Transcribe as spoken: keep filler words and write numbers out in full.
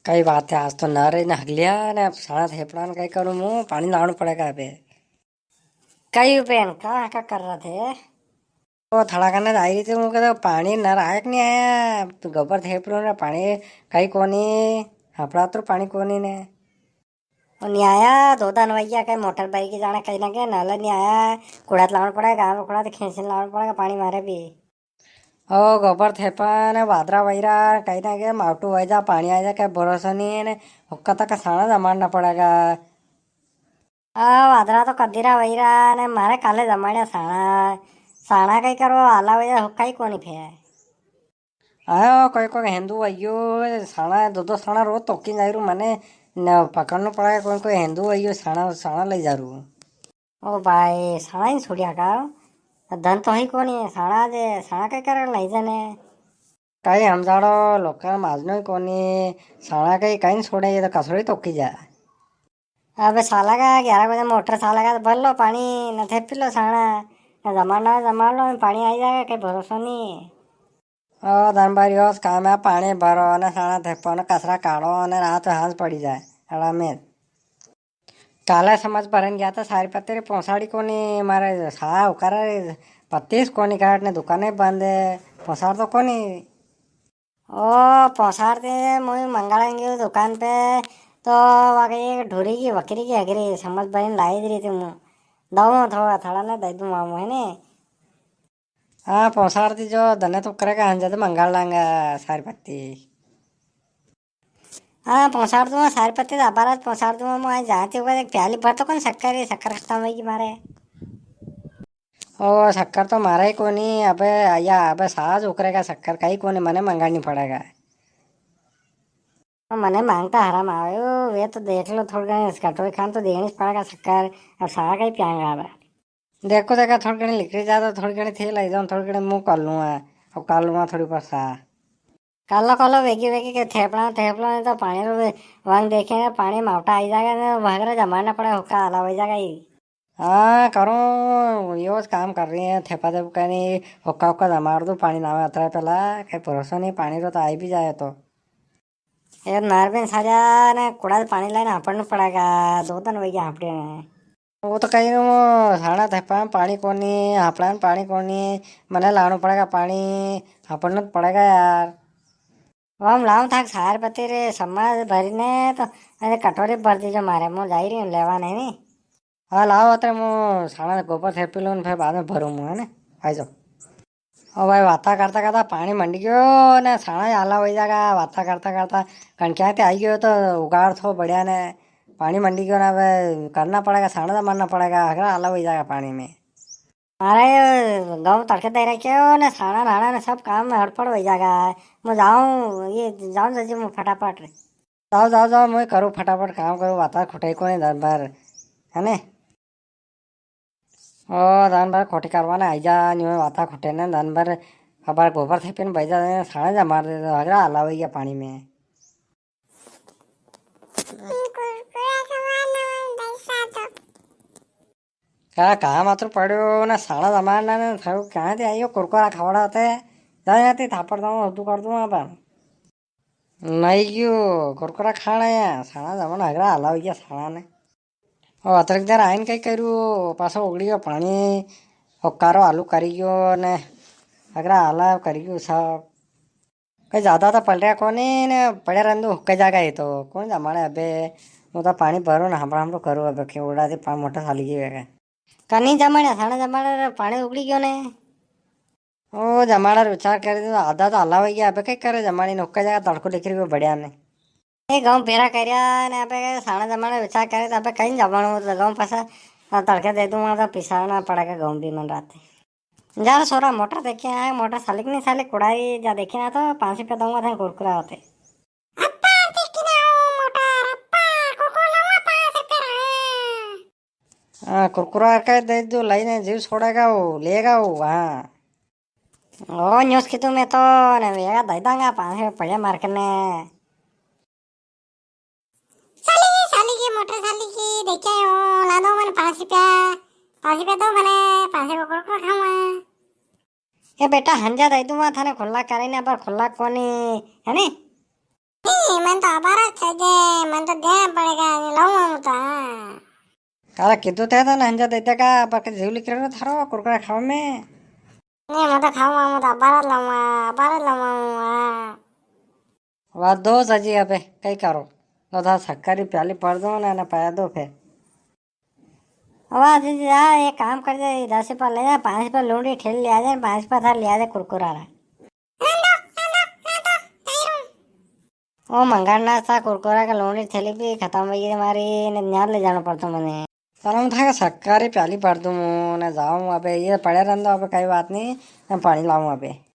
कई बात है, आज तो नरे ने हगलिया ने साणा थेपड़ा ने कई करूँ मूँ, पाणी लाणो पड़ेगा अबे। कई बेन, का, का कर रहा थे? ओ, थड़ा कने आई रही थी, मूँ कहता पाणी नर आया कि नी आया? गोबर थेपड़ो ने पाणी कई कोनी, हपड़ा तो पाणी कोनी ने। ओ, नी आया, दो दन वैया कई मोटर बाई की जाने कई ना के, नल नी आया, कुड़ा तो लाणो पड़ेगा, गाँव कुड़ा तो खेंचने लाणो पड़ेगा पाणी मारे भी। ओ गोबर थेपा ने वादरा वैरा, कई ना के मावटू वई जा, पाणी आई जा, कई भरोसो नी है ने, हुक्का तक साणा जमाड़ना पड़ेगा। आ वादरा तो कदीरा वैरा ने मारे काले जमाड़िया साणा, साणा कई करो, आला वई जा, हुक्का ही कोनी फे। आयो कोई कोई हिंदू वैयो, साणा दो दो साणा रोज तोकी जाई रू, मने न पकड़नो पड़ेगा, कोई कोई हिंदू वैयो, साणा, साणा ले जा रू। ओ भाई, साणा ही छोड़िया का? धन तो ही कोनी, साणा जे, साणा के करे लई जाने? कई हमजाड़ो, लोकां माजनो ही कोनी, साणा के कई छोड़े, ये तो कसरो ही तोकी जा। अबे साला का ग्यारह बजे मोटर साला का तो भर लो पाणी, न थेपी लो साणा, न जमाना जमा लो, पाणी आई जाएगा, कई भरोसो नी। ओ धनबारी, ओस काम है, पाणी भरो ने साणा थेपो ने कसरा काढ़ो ने रात हांज पड़ी जाए, अड़ा में। काले समझ भरन गया था, सारी पत्ती रे पोंसाड़ी कोनी, मारे सा उकारा रे पत्ती स कोनी, काट ने दुकाने बंद है, पोंसाड़ तो कोनी। ओ पोंसाड़ ते मुई मंगाड़ेंगे दुकान पे, तो वाके एक ढोरी की बकरी की हगरी समझ भरन लाई दी रही थी मूँ। दऊँ थोड़ा, थोड़ा ने दे दूँ मामू, है ने? हाँ, पोंसाड़ दी जो दने तो करेगा, हम जद मंगाड़ लांगा सारी पत्ती। हाँ, पोंसाड़ दूंगा, सारी पत्ती तो अबार ज पोंसाड़ दूंगा। मैं आज जाती हूँ, एक प्याली भर तो कौन शक्कर है, शक्कर खत्म होगी मारे। ओ, शक्कर तो मारा ही कोनी, अबे, या, अबे साज उकरेगा, शक्कर कई कोनी, मने मंगानी पड़ेगा। तो मने मांगता हराम आवे, ओ, वे तो देख लो, थोड़ी घणी कटोरी खान तो देनी पड़ेगा शक्कर, अब सारा कई प्यांगा अबे। देखो, देखा, थोड़ी घणी लिकड़ी जा तो थोड़ी घणी थे लाई जाऊं, थोड़ी घणी मूं कर लूंगा, और कर लूंगा थोड़ी परसा। कर लो, कर लो, वेगी, वेगी के थेपड़ा, थेपड़ा ने तो पाणी रो वे-, वांग देखे ने पाणी मावटा आई जागा ने, भागरा जमाना पड़ा, हुक्का आला हो जागा ही। हाँ, करूँ, यो ज काम कर रही है, थेपा थेप करनी, हुक्का, हुक्का जमाड़ दूँ, पाणी ना आवे अतरा पहला, कई भरोसा नहीं, पाणी रो तो आई भी जाए तो। ए नारबेन साजा ने कुड़ा से पाणी लाइन हापड़ना पड़ेगा, दो दिन वही हापड़े ने। वो तो कहीं वो साणा थेपा में पाणी कोनी, हापड़ा में पाणी कोनी, मने लाणो पड़ेगा पाणी, हापड़ना तो पड़ेगा यार। वो हम लाऊं थाक सार पत्ती रे, समाज भरी ने तो, अरे कटोरी भर दीजो मारे, मूं जाई रही हूँ लेवा ने नी। हाँ, लाओ अतरे, मूं साणा गोबर थेपी लूं, फिर बाद में भरूं मूं, है ने? आई जाओ। ओ भाई, वाता करता करता पाणी मंडी गयो ने, साणा ही आला होई जागा, वाता करता करता कणक्या ते आई गयो तो उगाड़ थो बढ़िया ने, पाणी मंडी गयो ना, अब करना पड़ेगा, साणा तो मरना पड़ेगा, हगरा आला होई जागा पाणी में। अरे, गऊं तड़के दे रखे हो ने, साणा नाणा ने सब काम में हड़पड़ होई जागा। मूं जाऊं, ये जाऊं जल्दी मूं फटाफट। जाओ, जाओ, जाओ, मूं करूँ फटाफट काम करूँ, वाता खुटाई कोनी दन भर, है ने? ओ, दन भर खोटी करवाने आई जा, न्यू वाता खुटे ने दन भर, अबार गोबर थेपी ने बैजा ने, साणा जमाड़ दे, तो हगरा आला होई गया पाणी में। का काम अतरो पड़्यो ने, साणा जमाड़ना ने, थारू कहाँ ते आयो कुरकुरा खवड़ा ते? जा यहाँ ते थापड़ दूंगा, हुद्दू कर दूंगा अपन। नहीं क्यों, कुरकुरा खाना है, साणा जमाना हगरा आला हो गया साणा ने। ओ, अतरक देर आइन कई करू, पाछो उगड़ी गयो पाणी, हुक्कारो आलू करी गयो ने, हगरा आला करी गयो सब। कई ज्यादा तो पड़ रहा कोनी ने, पड़े रहंदू हुक्के जागा ही तो, कौन जमाड़े अबे, वो तो पाणी भरो ना, हमरो हमरो करू अबे, के उड़ा दे पा-, मोटर साली की वेगा। कनी जमाड़े, साणा जमाड़े रे, पाणी उगड़ी गयो ने। ओ, जमाड़ा रे विचार करे तो आधा तो हला हो गया, अबे कई करे जमाड़ी ने, हुक्के जागा तड़को लिख रही हो बढ़िया ने। ए, गऊं भेरा कर्या ने अबे साणा जमाड़े विचार करे तो अबे कई जमाड़ो, तो गऊं पासा तड़के दे दूंगा तो पिसाना पड़ेगा गऊं भी मन राते। जा रे सोरा, मोटर देखे आए, मोटर सालिक नहीं सालिक कुड़ाई जा देखे ना तो पाँच रुपया दूंगा था कुरकुरा होते। अप्पा देखी ना ओ मोटर, अप्पा कुरकुरा लावा पाँच रुपया रहा। हाँ, कुरकुरा के दे दो, लाइने जीव छोड़ेगा वो, लेगा वो, हाँ। ओ न्यूज़ की तुम्हें तो ने वेगा दे दांगा पाँच रुपया पड़े मार कने। साली, साली की मोटर साली की देखे हो, ला दो मने पाँच रुपया, पाँच रुपया दो मने, पाँच रुपया कुरकुरा खाऊंगा। ए बेटा, हंजा दे दूंगा थाने खुला करे ने, पर खुला कोनी, है ने? नहीं, मन तो आबार अरे, मन तो देना पड़ेगा, नी लाऊं मामू तो, हाँ। काला कीधु थे तो ना हंजा दे देगा, पर के जीव लिख रहो थारो कुरकुरा खावा में। नी, मैं तो खाऊं मामू तो, अबार लाऊं, अबार लाऊं मामू, हाँ। वाह, दो जजी अबे, कई करो। लो था शक्कर री प्याली भर दो ना, ना पाया दो फिर। वाह, जी, जी, जा, एक काम कर दे, दस रुपया ले जा, पाँच रुपया लूंडी ठेल ले आ जा, पाँच रुपया थार ले आ जा कुरकुरा रा। ओ मंगरनाथ सा, कुरकुरा का लूंडी थैली भी खत्म हुई है मारी, ने न्यार ले जाना पड़तो मने। चलो, मैं थाके शक्कर री प्याली भर दूं, ने जाऊं अबे, ये पड़े रहने दो अबे, कई बात नी, मैं पानी लाऊं अबे।